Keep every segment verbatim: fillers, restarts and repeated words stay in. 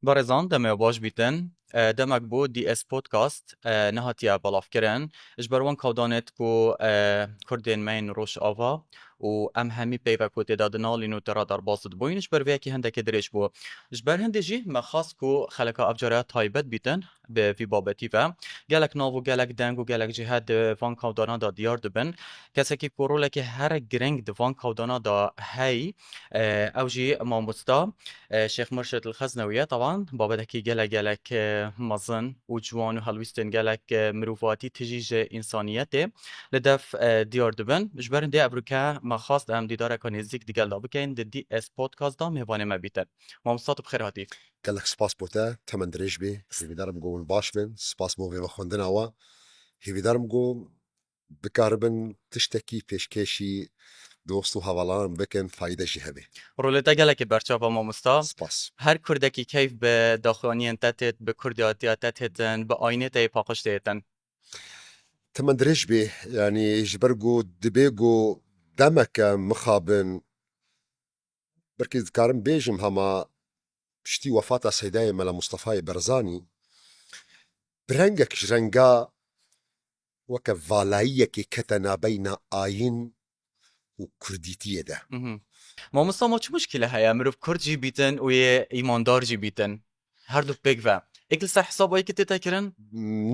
Berêzan, demê baş bîtin. E, demek bû D S Podcast, e, nehatiye belavkirin. Ji ber wan kawdanêt ku, e, Kurdên me yên Rojava û em hemî peyvek ku tê de dinalîn û tê re derbas dibûyn, ji ber vê yekê hindekê dirêj bû. Ji ber hindê jî me xwest ku xeleka evcara taybet bîtin bi vî babetî ve. Gelek nav û gelek deng û gelek cîhe di van kawdana de diyar dibin. Kesekî ku rolekî here girîng di van kawdana de hey, e, ew jî mamosta, e, Şêx Murşid El-Xeznewî ye. Teban babetekî gelek gelek, e, mezin û ciwan û helwîstên gelek, e, mirovatî tijî ji însaniyetê li dev, e, diyar dibin. Ji ber hindê evroke me xwest em dîdareka nêzîk digel de bikeyin, di D S Podcast de mêvanê me bîtin. Mamosta, tu bi xêr hatî. Gelek spas bo te, temen dirêj bê. Hêvîdar im ku hûn baş bin. Spas bo vê vexwendina we. Hêvîdar im ku bikaribin tiştekî pêşkêşî dost û hevalan bikin, fayde jî hebe. Rolê te gelekî berçav e, mamosta. Spas. Her Kurdekî keyf bi daxuyaniyên te têt, bi kurdiyatiya te têtin, bi ayînê te yê paqij têtin. Temen dirêj bê, yanî ji ber ku dibê ku demeke mixabin, belkî dikarim bêjim hema piştî wefata Seydayê Mela Mustafayê Barzanî, bi rengek ji renga weke valayiyekê kete nabeyna ayîn û kurdîtiyê de. Mhm. Mamosta, ma çi muşkîle heye? Mirov kurd jî bîtin û yê îmandar jî bîtin. Her du pêk ve. Êk li ser hesaba yekê tête kirin?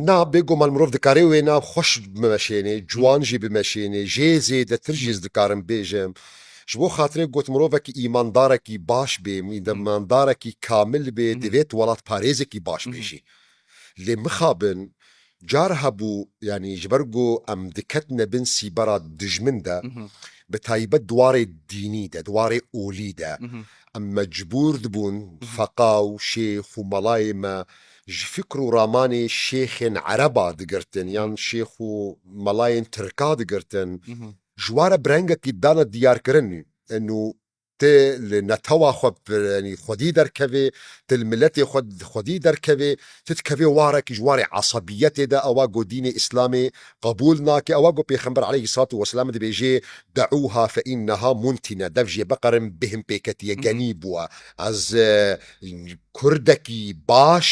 Na, bêguman mirov dikare wêna xweş bimeşênê, ciwan jî bimeşênê, jê zêdetir jî ez dikarim bêjim. Ji bo xatirê got mirovekî îmandarekî baş bê, Mhm. îmandarekî kamil bê, Mhm. divêt welatparêzekî baş bê Mhm. jî. Lê mixabin, car hebû, yanî ji ber ku em diketine bin sîbera dijmin de, Mhm. bi taybet di warê dînî de, di warê olî de, Mhm. em mecbûr dibûn Mhm. feqa û şêx û melayê me ji fikr û ramanê şêxên ereba digirtin, yan Mhm. şêx û melayên tirka digirtin, Mhm. ji ware bi rengekî dane diyarkirin û tu li netewa xwe bi, yanî xwedî derkevê, tu li miletê xwe xwedî derkevê, tu dikevê warekî ji warê esebiyetê de, ewa ku dînê Îslamê qebûl nake, ewa ku Pêxember aleyhissalatu vesselam dibêjê, "De'ûha fe inneha muntine", dev jê biqerin, bêhim pê ketiye, Mhm. genî bûye. Ez, e, kurdekî baş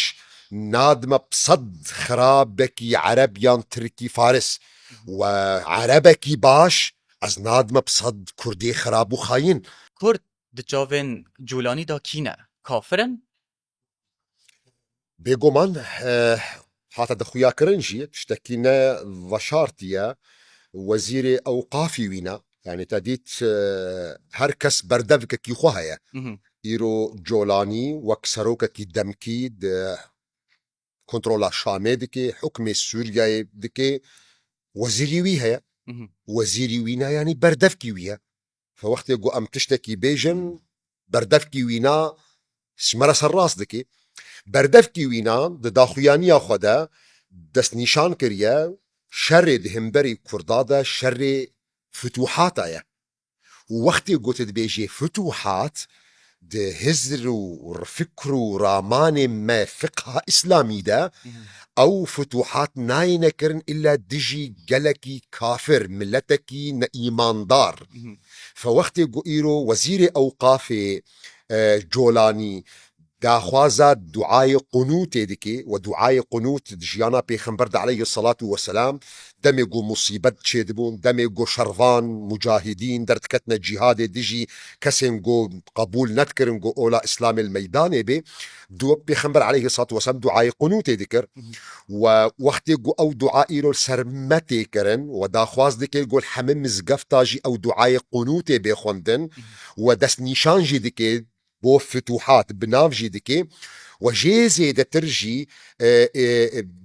nadime bi sed xirabekî ereb yan tirkî faris. We erebekî baş ez nadime bi sed kurdê xirab û xayîn. Kurd di çavên Colanî de kî ne? Kafir in? Bêguman, eh, hate dixuyakirin jî, tiştekî ne veşartiye, wezîrê ewqafî wî ne. Yanî te dît, eh, her kes berdevkekî xwe heye. Mhm. Îro Colanî wek serokekî demkî di kontrola Şamê dike, hukmê Sûriyeyê dike, wezîrî wî heye. Mhm. Wezîrî wî ne, yanî berdevkî wî ye. Fe wextê ku em tiştekî bêjin, berdevkî wîna ji me re serrast dike. Berdevkî wîna di daxuyaniya xwe de destnîşan kiriye, şerê di hemberî Kurda de şerê futuhata ye. Û wextê ku tu dibêjê futuhat, di hizr û fikr û ramanê me fiqha îslamî de, Mhm. ew futuhat nayêne kirin illa dijî gelekî kafir, miletekî neîmandar. Mhm. Fe wextê ku îro wezîrê ewqafê, e, Colanî daxwaza duayê qunûtê dike, we duayê qunût di jiyana Pêxember de aleyhissalatu vesselam, demê ku musîbet çêdibûn, demê ku şervan, mucahidîn derdiketine cîhadê dijî kesên ku qebûl nedikirin ku ola Îslamê li meydanê bê, du-, Pêxember aleyhissalatu vesselam duayê qunûtê dikir. Mhm. We wextê ku ew dua îro li ser me tê kirin, we daxwaz dike ku li hemî mizgefta jî ew duayê qunûtê bê xwendin, Mhm. we destnîşan jî dike bo futuhat bi nav jî dike. We jê zêdetir jî, e, e,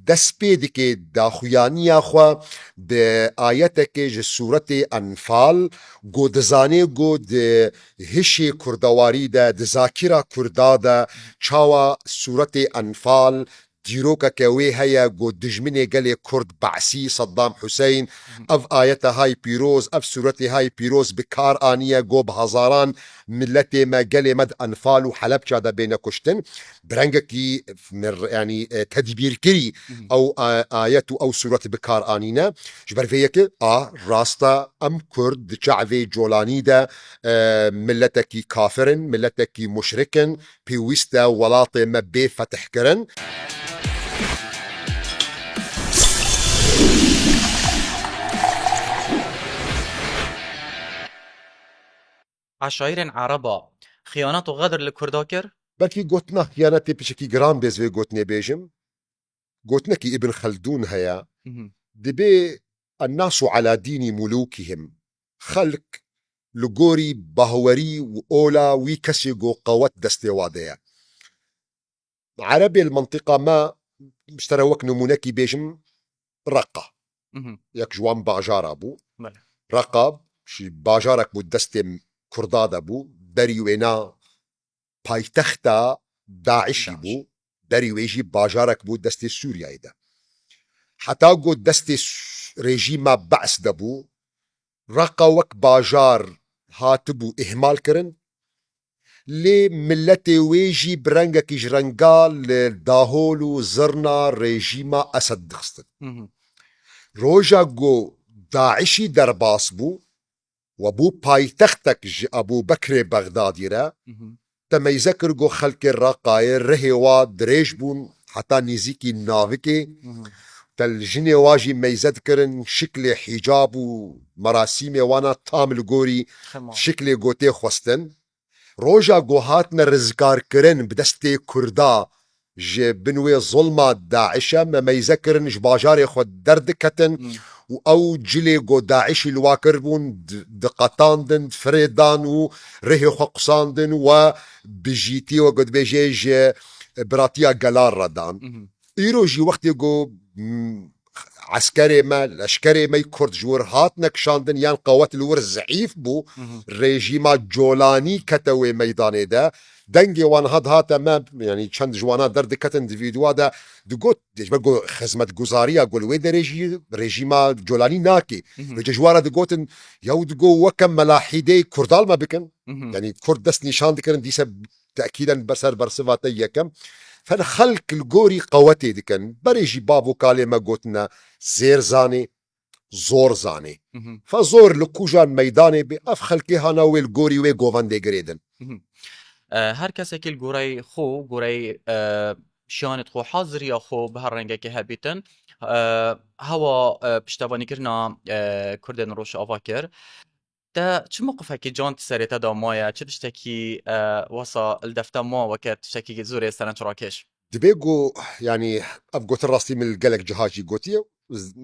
dest pê dike daxuyaniya xwe bi ayeteke ji Sûretê Enfal, ku dizane ku di hişê kurdewarî de, di zakira kurda de, çawa Sûretê Enfal dîrokeke wê heye, ku dijminê gelê Kurd, Be'sî, Saddam Hussein, ev ayete hay pîroz, ev sûretê hay pîroz bi kar aniye, ku bi hezaran miletê me, gelê me di Enfal û Helebça de bêne kuştin. Bi rengekî mir-, yanî, e, tedbîrkirî ew a-, ayet û ew sûret bi kar anîne. Ji ber vê yekê a rast e, em Kurd di çavê colanî de, e, miletekî kafir in, miletekî muşrik in, pêwîst e welatê me bê fetihkirin. Eşayirên Ereba xiyanet û xedir li Kurda kir? Belkî gotina xiyanetê piçekî giran bê ez vê gotinê bêjim. Gotinekî Ibn Xeldûn heye. Mhm. Dibê "Ennasu ala dînî mulûkihim." Xelk li gorî bahwerî û ola wî kesê ku qewet destê wa de ye. Erebê li mentiqa me, ji te re wek nimûnekî bêjim, Reqa. Mhm. Yek ji wan bajara bû. Belê. Reqa jî bajarek bû destê Kurda de bû. Berî wêna paytexta DAIŞî bû. Berî wê jî bajarek bû destê Sûriyeyê de. Heta ku destê Sü-, rejîma Be's de bû, Reqa wek bajar hatibû îhmal kirin, lê miletê wê jî bi rengekî ji renga li dahol û zirna rejîma Esed dixistin. Mhm. Roja ku DAIŞî derbas bû, we bû paytextek ji Ebû Bekrê Bexdadî re, Mhm. te meyze kir ku xelkê Reqayê rihê wa dirêj bûn heta nêzîkî navikê. Mhm. Te li jinê wa jî meyze dikirin, şiklê hîcab û merasîmê wana tam li gorî Xema. şiklê gotê xwestin. Roja ku hatine rizgarkirin bi destê Kurda, ji bin wê zulma DAIŞe me meyze kirin, ji bajarê xwe derdiketin Hmm. û ew cilê ku DAIŞî li wa kiribûn di-, diqetandin, firê dan û rihê xwe qusandin û we bijîtî, wek dibêje, ji biratiya gelan re dan. Mhm. Îro jî wextê ku, mm, eskerê me, leşkerê me yî Kurd ji wir hatine kişandin yan qewet li wir zeîf bû, Mhm. rejîma Colanî kete wê meydanê de. Dengê wan hat hate me, yanî çend ji wana derdiketin di vîdyoa de digot, ji ber ku xizmetguzariya ku li wê derê jî rejîma Colanî nake. Mhm. Vêce ji wan re digotin, ya û digo weke melahîdeyê Kurdan me bikin. Mhm. Yanî Kurd dest nîşan dikirin, dîse tekîden ber ser bersiva te yekem. Fen xelk li gorî qewetê dikin. Berê jî bav û kalê me gotine, zêr zanê, zor zanê. Mhm. Fe zor li kujan meydanê bê, ev xelkê hana wê li gorî wê govendê girêdin. Mhm. E, her kesekî li goreyê xwe, goreyê, e, şiyanê xwe, haziriya xwe bi her rengekê hebîtin, e, hewa, e, piştevanîkirina, e, Kurdên Rojava kir. Te çi miqifekî can di serê te de maye? Çi tiştekî, e, wesa li def te ma weke tiştekî zorê serençrakêş? Dibê ku, yanî, ev gotin rastî min li gelek ciha jî gotiye,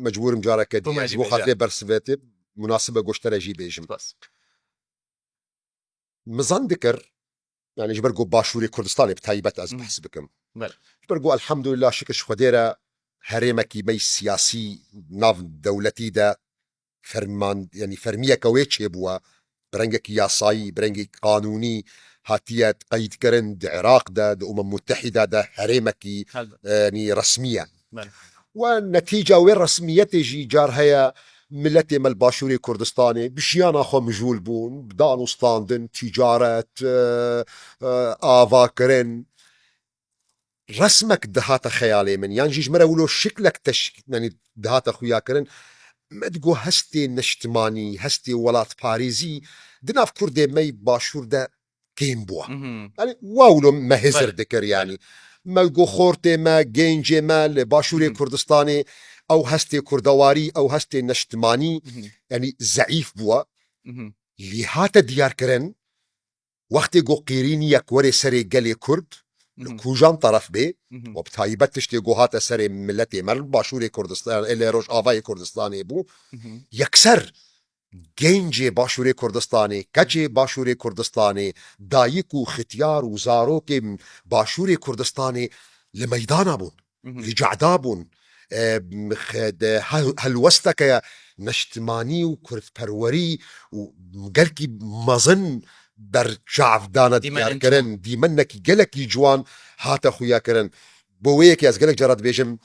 mecbûrim careke Bû dî, mecbûr ji bo xatirê bersivê te, munasib e ku ji te re jî bêjim. Spas. Min zan dikir, yanî ji ber ku Başûrê Kurdistanê bi taybet ez Hı. behs bikim. Belê. Ji ber ku elhamdulillah şikir ji Xwedê re herêmekî me yî siyasî nav dewletî de ferman, yanî fermiyeke wê çêbûye, bi rengekî yasayî, bi rengekî qanûnî hatiye qeydkirin di Iraq de, di Umem Mutehîde de herêmekî, Helbet. e, yanî resmî ye. Belê. We netîca wê resmiyetê jî car heye, miletê me li Başûrê Kurdistanê bi jiyana xwe mijûl bûn, bi dan û standin, tîcaret, e, e, avakirin. Resmek dihate xeyalê min, yan jî ji me re wilo şiklek teş-, yanî dihate xuyakirin. Me digot hestê neştimanî, hestê welatparêzî di nav Kurdê me yî Başûr de kêm bûye. Mhm. Yanî wa wilo me hizir Belê. dikir yanî. Belê. Me got xortê me, gencê me li Başûrê Mhm. Kurdistanê ew hestê kurdewarî, ew hestê neştimanî, Mhm. yanî zeîf bûye. Mhm. Lê hate diyarkirin, wextê ku qîrîniyek were serê gelê Kurd, li Mhm. kujan teref bê, Mhm. û bi taybet tiştê ku hate serê miletê me li Başûrê Kurdistan, ê li Rojavayê Kurdistanê bû, Mhm. yekser gencê Başûrê Kurdistanê, keçê Başûrê Kurdistanê, dayik û xityar û zarokê Başûrê Kurdistanê li meydana bûn. Mhm. Li cehda bûn. E, xe-, de, hel-, helwesteke neştimanî û kurdperwerî û gelkî mezin ber çav dane Dîmenên diyarkirin. ciwan. Dîmenekî gelekî ciwan hate xuyakirin. Bo wê yekê ez gelek cara dibêjim,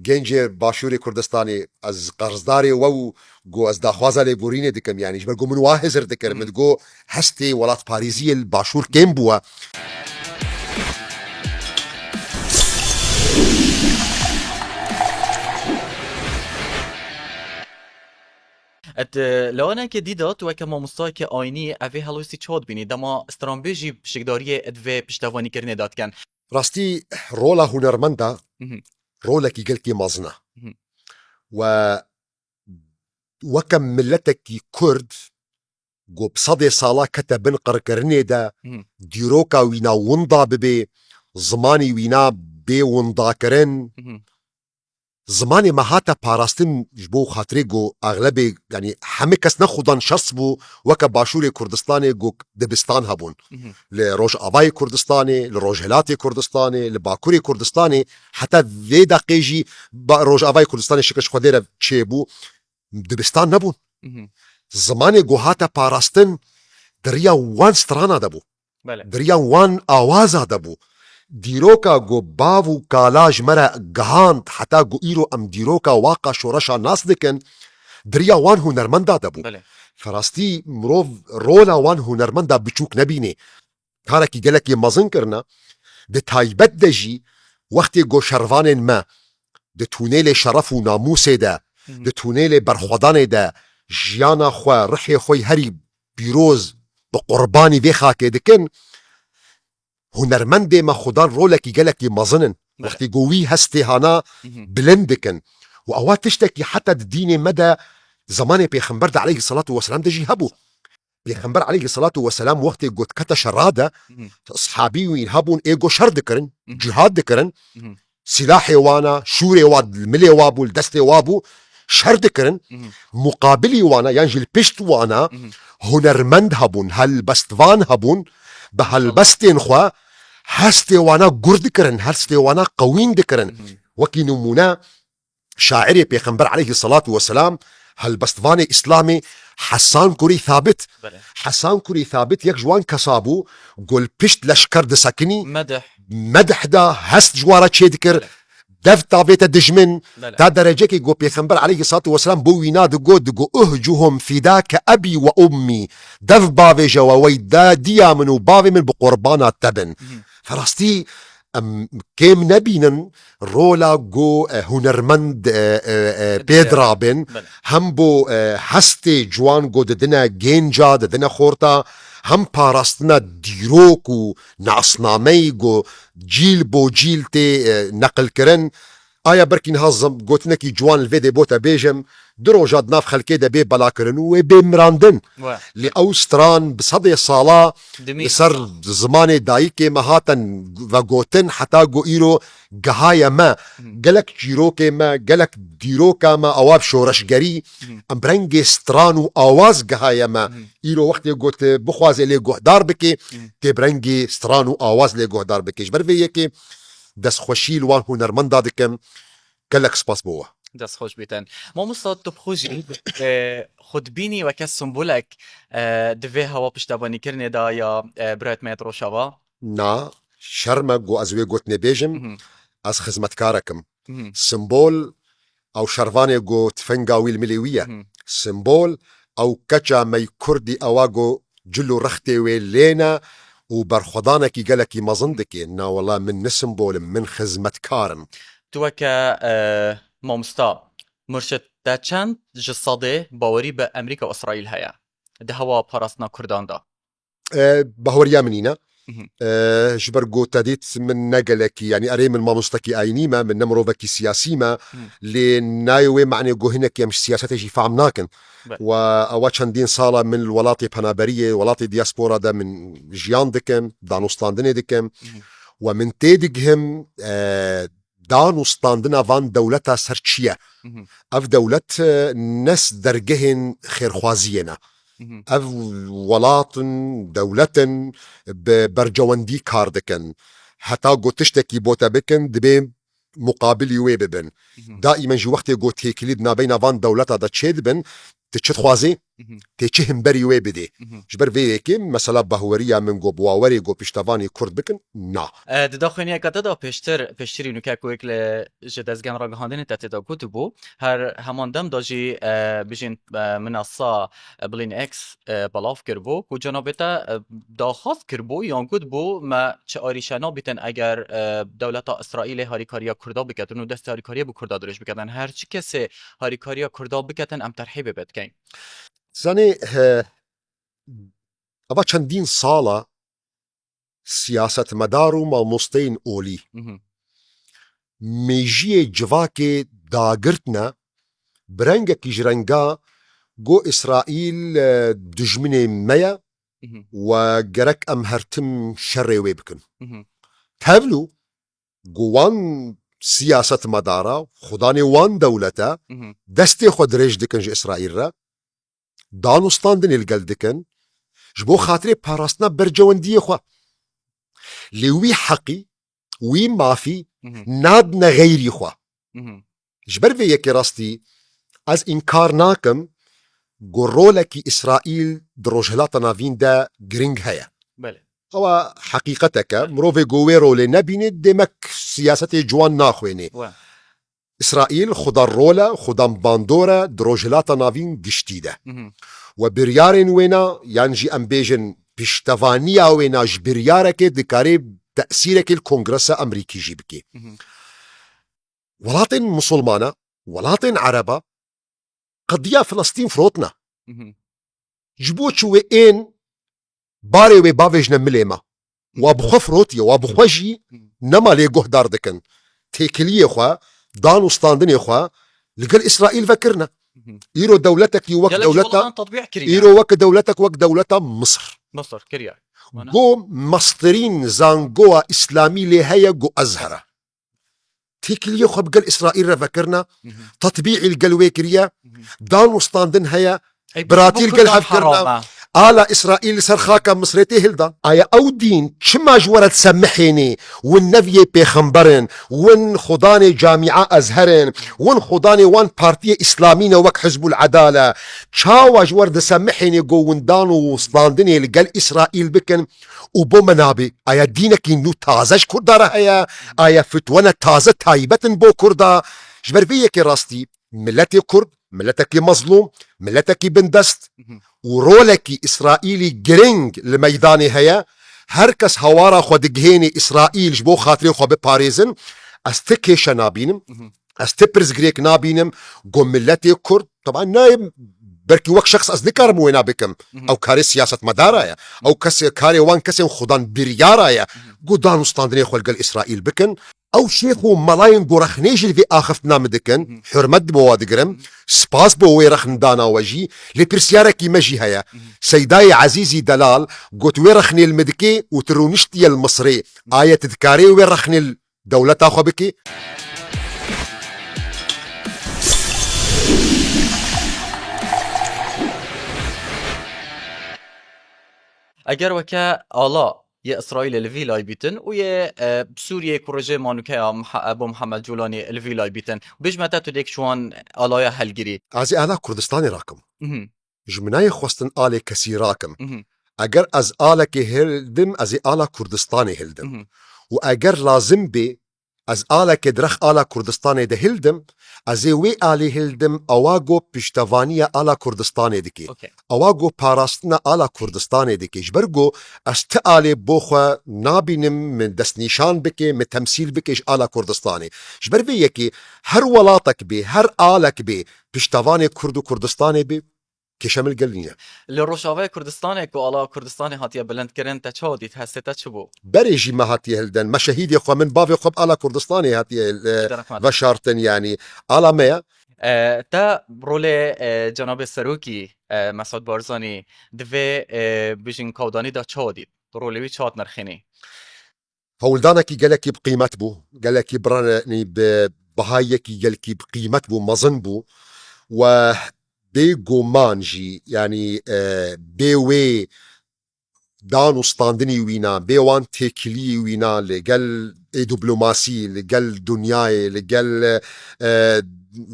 gencê Başûrê Kurdistanê, ez qerzdarê we û ku ez daxwaza lêborînê dikim, yanî ji ber ku min wa hizir dikir, min digo hestê welatparêziyê li Başûr kêm bûye. Et, e, lewaneke dî de tu weke mamostayeke ayînî evê helwestî çawa dibînî? Dema stranbêjî pişikdariyê di vê piştevanîkirinê de dikin. Rastî, rola hunermenda Mhm. rolekî gelkî mezin e. Mhm. We weke miletekî Kurd ku bi sedê sala kete bin qirkirinê de, Mhm. dîroka wîna winda bibe, zimanî wîna bê windakirin, Mhm. zimanê me hate parastin ji bo xatirê ku exlebê, yanî hemî kes ne xudan şers bû, weke Başûrê Kurdistanê ku dibistan hebûn. Mhm. Li Rojavayê Kurdistanê, li Rojhilatê Kurdistanê, li Bakurê Kurdistanê, heta vê deqê jî ba-, Rojavayê Kurdistanê şikir ji Xwedê re çêbû, dibistan nebûn. Mhm. Zimanê ku hate parastin di riya wan strana de bû. Belê. Di riya wan awaza de bû. Dîroka ku bav û kala ji me re gihand, heta ku îro em dîroka waqa şoreşa nas dikin, di riya wan hunermenda de bû. Belê. Bi rastî mirov rola wan hunermenda biçûk nebînê. Karekî gelekî mezin kirine. Di taybet de jî wextê ku şervanên me di tunêlê şeref û namûsê de, Mhm. di tunêlê berxwedanê de jiyana xwe, rihê xwe herî pîroz bi qurbanî vê xakê dikin, hunermendê me xudan rolekî gelekî mezin in. Belê. Wextê ku wî hestê hana Mhm. bilind dikin. Û ewa tiştekî heta di dînê me de zemanê Pêxember de aleyhisselatu vesselam de jî hebû. Pêxember aleyhisselatu vesselam wextê ku dikete şera de, Mhm. eshabî wî hebûn ê ku şer dikirin, Mhm. cihad dikirin, Mhm. silahê wana, şûrê wa, li milê wa bû, li destê wa bû, şer dikirin. Mhm. Muqabilî wana, yan jî li pişt wana, Mhm. hunermend hebûn, helbestvan hebûn, bi helbestên xwe hestê wana gur dikirin, hestê wana qewîn dikirin. Mhm. Wekî nimûne, şairê Pêxember aleyhisselatu vesselam, helbestvanê Îslamê Hesan Kurî Thabit. Belê. Hesan Kurî Thabit yek ji wan kesa bû, ku li pişt leşker disekinî, Medih. medih da, hest ji wa re çêdikir, Belê. dev tavête dijmin, Belê. ta derecekê ku Pêxember aleyhisselatu vesselam bo wîna digot, digot, "Uhcuhum fidake ebî ve ummî." Dev bavêje we, wey da-, diya min û bavê min bi qurbana te bin. Mhm. Bi rastî, em kêm nebînin rola ku, e, hunermend, e, e, e, Dikare. pê dirabin, Belê. hem bo, e, hestê ciwan ku didine gênca, didine xorta, hem parastina dîrok û nasnameyî ku cîl bo cîl tê, e, neqilkirin. Aya berkî niha zim-, gotinekî ciwan li vê dê bo te bêjim, du roja di nav xelkê de bê belakirin û wê bê mirandin. We. Lê ew stran bi sedê sala Dimî li ser heta. zimanê dayikê me hatin vegotin, heta ku îro gihaye me. Hmm. Gelek çîrokê me, gelek dîroka me, ewa bi şoreşgerî, Hmm. em bi rengê stran û awaz gihaye me. Hmm. Îro wextê ku tu bixwazê lê guhdar bikê, Hmm. tê bi rengê stran û awaz lê guhdar bikê. Ji ber vê yekê destxweşî li wan hunermenda dikim. Gelek spas bo we. Dest xweş bîtin. Mamosta, tu bi xwe jî, e, xwe dibînî weke simbolek, e, di vê hewa piştevanîkirinê de ya, e, birayet me yê Rojava? Na, şerm e ku ez wê gotinê bêjim, Mhm. ez xizmetkarek im. Mhm. Simbol ew şervanê ku tifenga wî li milê wî ye. Mhm. Simbol ew keça me yê kurdî ewa ku cil û rextê wê lê ne û berxwedanekî gelekî mezin dike. Na wela min ne simbol im, min xizmetkar im. Tu weke, e, mamosta, murşid, te çend ji sedê bawerî bi Amerîka û Îsraîl heye di hewa parastina Kurdan de? E, bahweriya min nîne. Mhm. E, ji ber ku te dît min ne gelekî, yanî erê min mamostekî ayînî me, min ne mirovekî siyasî me, Mhm. lê nayê wê manê ku hinekî em ji siyasetê jî fehm nakin. Be. Wa ewa çendîn sala min li welatê penaberiyê, welatê diaspora de min jiyan dikim, danûstandinê dikim. Mhm. Wa min tê digihim, e, dan û standina van dewleta ser çi ye? Mhm. Ev dewlet, e, ne s-, dergehên xêrxwaziyê ne. Mhm. Ev welat in, dewlet in, bi bercewendî kar dikin. Heta ku tiştekî bo te bikin, dibê muqabilî wê bibin. Mhm. Daîmen jî wextê ku têkilî di navbeyna van dewleta de çêdibin, tu çi dixwazî? Mhm. Tê çi hemberî wê bidê? Mhm. Ji ber vê yekê mesela bahweriya min got, bi wawerê got piştevanî Kurd bikin, na. E, di daxuyaniyeke te de pêştir, pêştirî nûke ku yek li ji dezgehên ragihandinê te tê de gotibû, her heman dem de jî, e, bijîn, e, minasa, e, Blin X, e, belav kiribû ku cenabê te, e, daxwaz kiribû yan gotibû, me çi arîşe nabîtin eger, e, dewleta Îsraîlê harîkariya Kurda biketin û destê harîkariyê bi Kurda dirêj biketin. Her çi kesê harîkariya Kurda biketin, em terhîbê bê dikeyn. Zanê, he, eva çendîn sala siyasetmedar û mamosteyên olî Mhm. mêjiyê civakê dagirtine, bi rengekî ji renga got Îsraîl, e, dijminê me ye Mhm. we gerek em her tim şerê wê bikin. Mhm. Tevlû got wan siyasetmedara, xudanê wan dewlete Mhm. destê xwe dirêj dikin ji Îsraîl re, dan û standinê li gel dikin, ji bo xatirê parastina bercewendiyê xwe. Lê wî heqî, wî mafî Mhm. nadine xeyrî xwe. Mhm. Ji ber vê yekê rastî ez înkar nakim ku rolekî Îsraîl di Rojhilata Navîn de giring heye. Belê. Ewa heqîqetek e. Mirovê ku wê rolê nebîne, demek siyasetê ciwan naxwêne. We. Îsraîl xuda rol e, xudan bandor e di Rojhilata Navîn giştî de. Mhm. We biryarên wêna, yan jî em bêjin piştevaniya wêna ji biryarekê dikare tesîrekê li Kongresa Amerîkî jî bike. Mhm. Welatên Musulmana, welatên Ereba qediya Filistîn firotine. Mhm. Ji bo çi wê ên barê wê bavêjine milê me? Wa bi xwe firotiye, wa bi xwe jî Mhm. nema lê guhdar dikin. Têkiliyê xwe, dan û standinê xwe li gel Îsraîl vekirine. Mhm. Îro dewletekî wek Gelek ji dewleta, welatan tatbîq kiriye. Îro wek dewletek, wek dewleta Misir. Misir kiriye. Mana? Go mestirîn zangowa Îslamî lê heye, go Ezher e. Têkiliyê xwe bi gel Îsraîl re vekirine, Mhm. tatbîî li gel wê kiriye, Mhm. dan û standin heye, Ey, biratî li gel hev kirine. Ala Îsraîl li ser xaka Misrê tê hildan. Aya ew dîn çima ji we re disemihênê? Win neviyê pêxember in, win xudanê camîa Ezher in, win xudanê wan partiyê Îslamî ne wek Hizbul Edale. Çawa ji we re disemihênê go win dan û standinê li gel Îsraîl bikin û bo me nabê? Aya dînekî nû taze ji Kurda re heye? Aya fitwene taze taybet in bo Kurda? Ji ber vê yekê rastî miletê Kurd, miletekî mezlûm, miletekî bindest Mhm. û rolekî Îsraîlî giring li meydanê heye. Her kes hewara xwe digihênê Îsraîl ji bo xatirê xwe biparêzin. Ez ti kêşe nabînim. Mhm. Ez ti pirsgirêk nabînim. Go miletê Kurd, teban nayê belkî wek şexs ez nikarim wêna bikim. Mhm. Ew karê siyasetmedara ye. Ew kes, karê wan kesên xudan biryara ye. Mhm. Go dan û standinê xwe li gel Îsraîl bikin. Ew şêx û melayên go rexnê jî li vê axiftina min dikin, Mhm. hurmet bo wa digirim, Mhm. spas bo wê rexndana we jî, lê pirsiyarekî me jî heye. Mhm. Seydayê Ezîzî Delal got wê rexnê li min dikê û tu rûniştiye li Misirê. Aye tu dikarê wê rexnê li dewleta xwe bikî? Eger weke ala yê Îsraîlê li vî lay bîtin û yê, e, Sûriyê ku rejê manûkeya Miha-, Ebû Mihemed Cûlanî li vî lay bîtin. Bêjme te tu dêk ji wan alaya helgirî. Ez ê ala Kurdistanê rakim. Mhm. Ji min nayê xwestin alê kesî rakim. Mhm. Eger ez alekê hildim, ez ê ala Kurdistanê hildim. Mhm. Û eger lazim bê, ez alekê di rex ala Kurdistanê de hildim, ez ê wê alê hildim, ewa go piştevaniya ala Kurdistanê dike. Okey. Ewa go parastina ala Kurdistanê dike. Ji ber go ez ti alê bo xwe nabînim, min destnîşan bike, min temsîl bike ji ala Kurdistanê. Ji ber vê yekê her welatek bê, her alek bê, piştevanê Kurd û Kurdistanê bê, kêşe min li gel nîne. Li Rojavayê Kurdistanê ku ala Kurdistanê hatiye bilindkirin, te çawa dît? Hestê te çi bû? Berê jî me hatiye hilden. Me şehîdê xwe, min bavê xwe bi ala Kurdistanê hatiye hil-, e, Ji derek me. veşartin, yanî. Ala me ye. E, te rolê, e, cenabê serokî, e, Mesûd Barzanî di vê, e, bijîn kawdanî de çawa dît? Rolê wî çawa nirxînî? Hewldanekî gelekî bi qîmet bû, gelekî bi re-, yanî bi bihayekî gelkî bi qîmet bû, mezin bû. We bê guman jî, yanî, e, bê wê dan û standinî wîna, bê wan têkiliyî wîna li gel ê diplomasî, li gel dinyayê, li gel, e,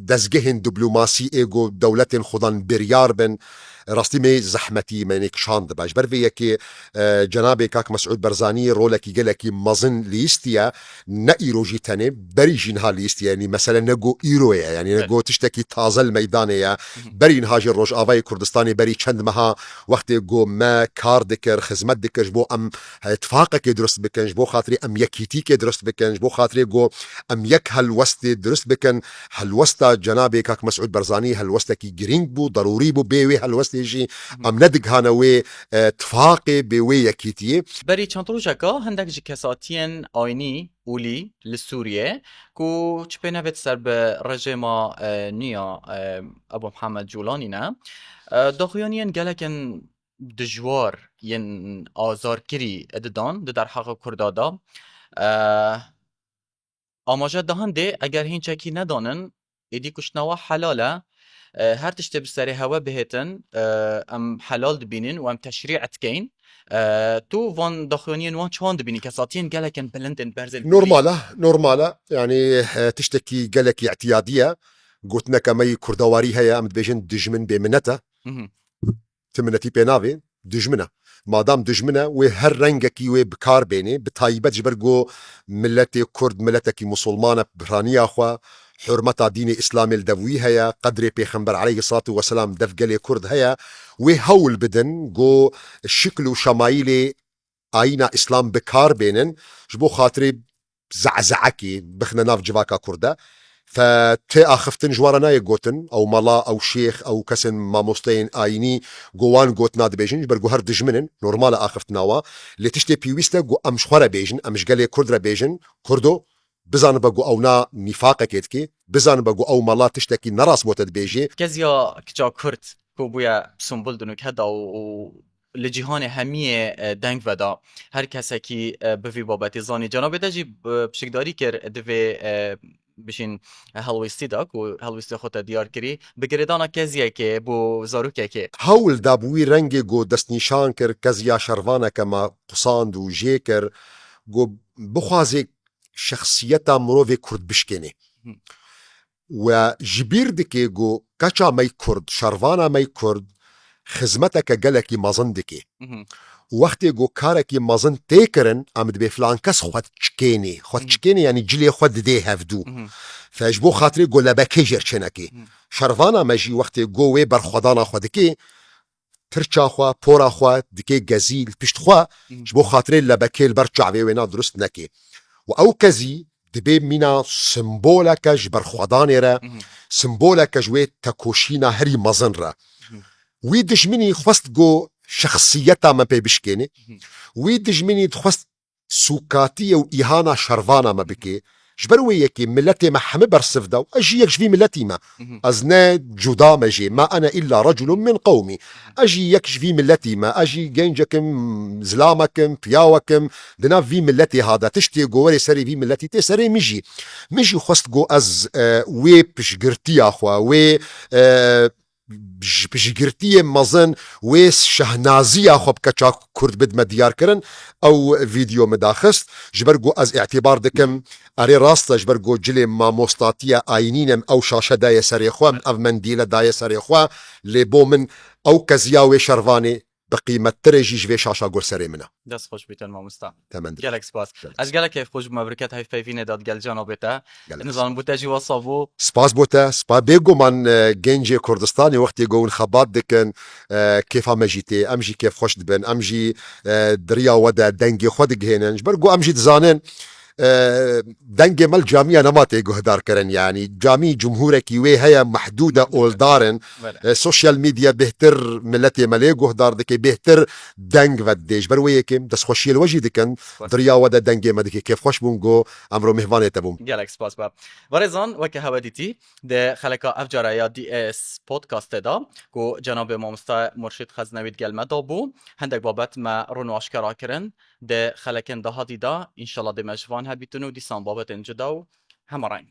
dezgehên diplomasî ê ku dewletên xudan biryar bin, Rastî me zehmetî me nê kişandibe. Ji ber vê yekê, e, cenabê Kak Mesûd Barzanî rolekî gelekî mezin lîstiye, ne îro jî tenê, berî jî niha lîstiye. Yanî mesele ne go îro ye, yanî ne Evet. go tiştekî taze li meydanê ye. Hı hı. Berî niha jî Rojavayê Kurdistanê berî çend meha wextê go me kar dikir, xizmet dikir, ji bo em, e, tifaqekê dirust bikin, ji bo xatirê em yekîtîkê dirust bikin, ji bo xatirê go em yek helwestê dirust bikin. Helwesta cenabê Kak Mesûd Barzanî helwestekî girîng bû, derûrî bû bê wê helwestê jî. Hı. Em nedigihane wê, e, tifaqê, bê wê yekîtiyê. Berî çend rojeka hindek ji kesatiyên aynî olî li Sûriyê ku çi pê nevêt ser bi rejêma, e, nû ya, e, Ebu Mihemed Culanî ne, e, daxuyaniyên gelekên dijwar yên azarkirî didan di derheqa Kurda de. E, amaje da hindê eger hîn çekî nedanin, êdî kuştina we helal e. E, her tiştê bi serê hewe bihêtin, e, em helal dibînin û em teşrî dikeyn. E, tu van daxuyaniyên wan çawan dibînî? Kesatiyên gelekên bilind ên berzên Normal e, normal e. Yanî, e, tiştekî gelekî îtiyadî ye. Gotineke me yî kurdawarî heye, em dibêjin dijmin bê minet e. Mhm. Ti minetî pê navê, dijmin e. Madam dijmin e, wê her rengekî wê bi kar bênê, bi taybet ji ber ku miletê Kurd miletekî musulman e, piraniya xwe, hurmeta dînê Îslamê li dev wî heye, qedrê Pêxember aleyhissalatu vesselam dev gelê Kurd heye, wê hewl bidin ku şikl û şemayîlê ayîna Îslam bi kar bênin, ji bo xatirê ze'ze'ekê bixine nav civaka Kurd de. Fe tê axiftin ji wan re nayê gotin, ew mela, ew şêx, ew kesên mamosteyên ayînî, go wan gotina dibêjin, ji ber ku her dijmin in, normal e axiftina wan. Lê tiştê pêwîst e ku em ji xwe re bêjin, em ji gelê Kurd re bêjin, Kurdo, bizanibe ku ew na nîfaqekê dike, bizanibe ku ew mela tiştekî nerast bo te dibêjê. Keziya kiça Kurd ku bûye simbol di nûke de û, û li cîhanê hemiyê, e, deng veda. Her kesekî, e, bi vî babetê zanî. Cenabê te jî, e, pişikdarî kir di vê, e, bişîn helwêstî de ku helwêstê xwe te diyar kirî. Bi girêdana keziyekê bo zarokekê. Hewl da bi wî rengê ku destnîşan kir, keziya şervaneke me qusand û jê kir, ku bixwazê şexsiyeta mirovê Kurd bişkênê. Hı. We ji bîr dike ku keça me yî Kurd, şervana me yî Kurd, xizmeteke gelekî mezin dike. Mhm. Û wextê ku karekî mezin tê kirin, em dibê filan kes xwe dikênê. Xwe Mhm. dikênê, yanî cilê xwe didê hevdû. Mhm. Fe ji bo xatirê ku lebekê jêr çênekê. Mhm. Şervana me jî wextê ku wê berxwedana xwe dike, tirça xwe, pora xwe dike gezî li pişt xwe, Mhm. ji bo xatirê lebekê li ber çavê wê na dirust neke. Û ew kezî dibê mîna simboleke ji berxwedanê re, Mhm. simboleke ji wê tekoşîna herî mezin re. Mhm. Wî dijminî xwest ku şexsiyeta me pê bişkêne. Mhm. Wî dijminî dixwest sûkatiyê û îhana şervana me bike. Ji ber wê yekê miletê me hemî bersiv da û ez jî yek ji vî miletî me. Mhm. Ez ne cuda me jê. Ma ene illa reculun min qewmî. Ez jî yek ji vî miletî me. Ez jî gencekim, zilamekim, piyawekim. Di nav vî miletê ha de tiştê ku werê serê vî miletî tê serê min jî. Min jî xwest ku ez, e, wê piştgirtiya xwe, wê, e, ji piştgirtiyê mezin wê şehnaziya xwe bi keça Kurd bidime diyar kirin, ew vîdeo min daxist. Ji ber ku ez îtîbar dikim, erê rast e, ji ber ku cilê mamostatiya ayînî ne, ew şaşe daye serê xwe, ev mendîle daye serê xwe, lê bo min ew keziya wê şervanê bi qîmettir e jî ji vê şaşa gor serê min e. Dest xweş bîtin mamosta. Temendir. Gelek spas. Gelek. Ez gelek keyfxweş bûme, bereket hevpeyvînê de digel cenabê te. Gelek Nizanim spas. Bo te jî wesa bû. Spas bo te, spas. Bêguman, e, gencê Kurdistanê wextê ku hûn xebat dikin, e, kêfa me jî tê, em jî kêfxweş dibin, em jî, e, di riya we de dengê xwe digihênin. Ji ber ku em jî dizanin, e, dengê me li camiya nema tê guhdar kirin, yanî camî cumhûrekî wê heye, mehdûd e, oldar in. Belê. E, sosyal medya bêhtir miletê me lê guhdar dike, bêhtir deng vedidê. Ji ber wê yekê destxweşiyê li we jî dikin. Spas. Di riya we de dengê me dike. Kêfxweş bûm ku emro mêhvanê te bûm. Gelek spas be. Berêzan, weke hewe dîtî, di xeleka ev cara ya D S Podcastê de ku cenabê mamoste Murşîd Xeznewî digel me de bû, hindek babet me rûn û aşkera kirin. Di xelekên dahatî de, înşallah dê me ji van hebîtin û dîsan babetên cuda û hema reng.